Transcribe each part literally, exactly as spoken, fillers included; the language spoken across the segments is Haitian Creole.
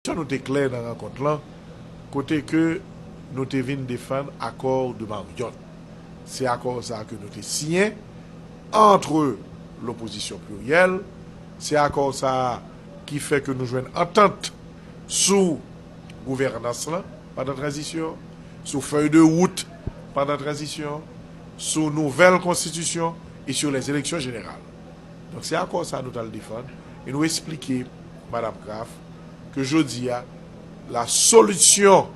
Sa nou te klè nan rankont lan, kote ke nou te vin defann akò de Marriott. Se akò sa ke nou te siyen entre l'opposition plurielle, se akò sa ki fè ke nou jwenn antant sou gouvènans lan pandan tranzisyon, sou fèy de wout pandan tranzisyon, sou nouvèl konstitisyon e sur les élections générales. Donk, se akò sa nou t al defann e nou esplike Madam Kraft ke jodi a, la solution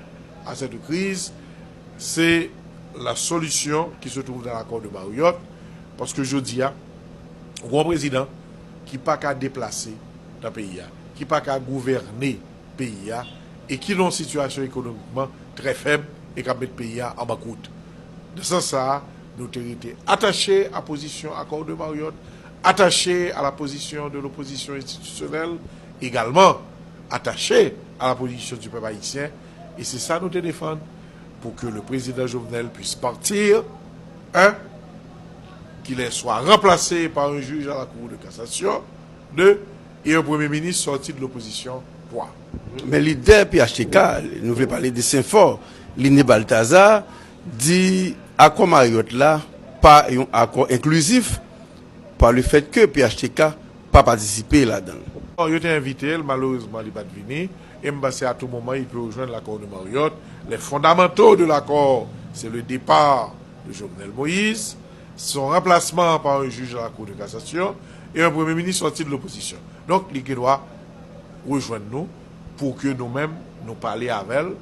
à cette crise, c'est la solution qui se trouve dans l'accord de Marriott, paske jodi a, ou gen yon prezidan ki pa ka deplase nan peyi a, ki pa ka gouvène peyi a, e ki nan yon sitiyasyon ekonomikman trè fèb e k ap met peyi a an bankwout. Nan sans sa a, nou te rete atache a pozisyon Accord de Marriott, atache a la position de l'opposition institutionnelle, egalman atache a la position du peuple haïtien, e se sa nou te defann, pour que le président Jovenel puisse partir, un, qu'il soit remplacé par un juge à la Cour de cassation, deux, et un premier ministre sorti de l'opposition, trois. Men lidè P H T K, nou vle pale de Senfò, Liné Balthazar, di akò Marriott la pa yon akò enklizif pa le fèt ke P H T K pa patisipe ladan l. Bon, yo te envite l, malerezman, li pa t vini. E m panse a tou moman, il peut rejoindre l'accord de Marriott. Les fondamentaux de l'accord, c'est le départ de Jovenel Moïse, son remplacement par un juge à la Cour de cassation et un premier ministre sorti de l'opposition. Donk, li gen dwa rejwenn nou pour que nou menm, nou pale avè l,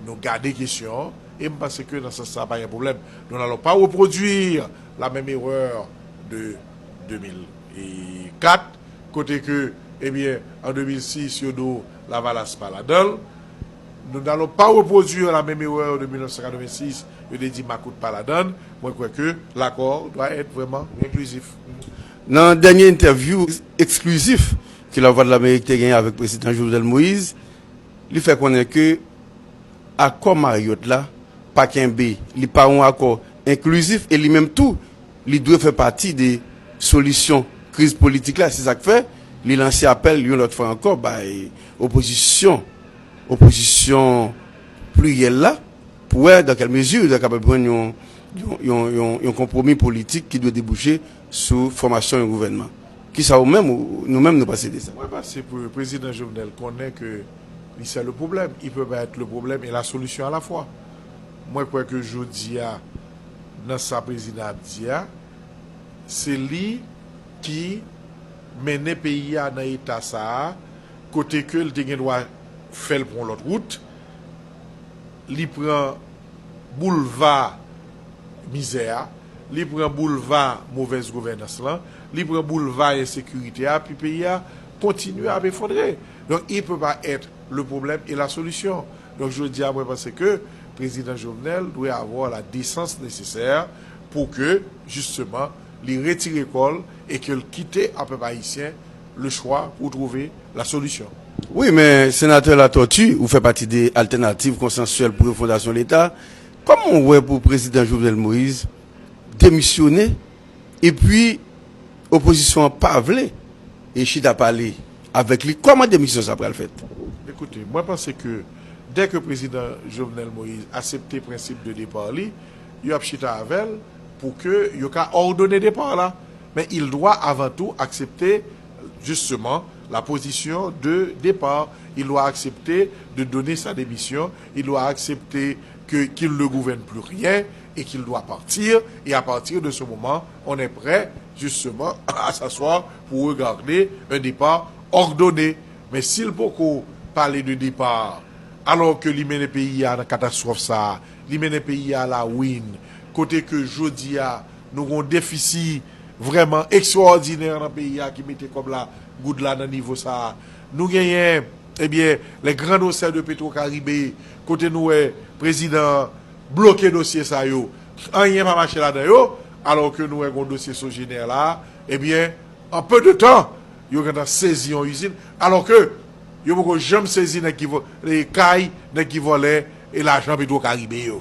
nou gade kesyon an, e m panse ke nan sans sa, pa gen pwoblèm. Nous n'allons pas reproduire la même erreur de deux mille quatre, kote ke, ebyen, an deux mille six, yo di w Lavalas pa ladan l. Nous n'allons pas reproduire la même erreur de mille neuf cent quatre-vingt-six, yo te di makout pa ladan l. Mwen kwè ke l'accord doit être vraiment inclusif. Nan dènye entèvyou eksklizif ke Lavwadlamerik te genyen avèk Prezidan Jovenel Moïse, li fè konnen ke akò Marriott la pa kenbe, li pa yon akò enklizif e li menm tou, li dwe fè pati de solisyon kriz politik la. Se sa k fè li lanse apèl yon lòt fwa ankò bay opozisyon, opozisyon pliryèl la, pou wè dans quelle mesure yo ta kapab jwenn yon, yon, yon, yon, yon konpwomi politik ki dwe debouche sou fòmasyon yon gouvènman. Kisa ou menm, ou, nou menm, nou panse de sa? Mwen panse pou Prezidan Jovenel konnen ke li se le problème, il peut pas être le problème et la solution à la fois. Mwen kwè ke jodi a, nan sa prezidan ap di a, se li ki mennen peyi a nan eta sa a, kote ke l te gen dwa fè l pran yon lòt wout, li pran boulva mizè a, li pran boulva movèz gouvènans lan, li pran boulva ensekirite a, pi peyi a kontinye ap efondre. Donk, il peut pas être le problème et la solution. Donk, jodi a, mwen panse ke Prezidan Jovenel dwe avoir la desans nesesè pou ke, jisteman, li retire kò l e ke l kite a pèp ayisyen le chwa pou twouve la solisyon. Wi, men Senatè Latortue, ou fè pati de Altènativ Konsansyèl pou Refondasyon Leta. Kòman w wè pou Prezidan Jovenel Moïse demisyone epi opozisyon an pa vle e chita pale avèk li? Kòman demisyon sa pral fèt? Ekoute, mwen panse ke dè ke Prezidan Jovenel Moïse aksepte prensip de depa li, yo ap chita avè l pou ke yo ka òdone depa la. Men il doit avant tout accepter justement la position de départ. Il doit accepter de donner sa démission. Il doit accepter que, qu'il ne gouverne plus rien et qu'il doit partir. Et à partir de ce moment, on est prêt justement à s'asseoir pour regarder un départ ordonné. Men si l poko pale de depa, alò ke li mennen peyi a nan katastwòf sa a, li mennen peyi a a la win, kote ke jodi a nou gon defisi vrèman ekstrawòdinè nan peyi a ki mete kòb la, goud la nan nivo sa a. Nou genyen, ebyen, les grands dossiers de Petro Caribe, kote nou wè prezidan an bloke dosye sa yo. Anyen pa mache ladan yo, alò ke nou wè gon dosye Sogener la, ebyen, an pe de tan, yo gentan sezi yon izin, alò ke yo poko janm sezi nèg ki vò-, e, kay nèg ki vòlè e lajan Petro Caribe yo.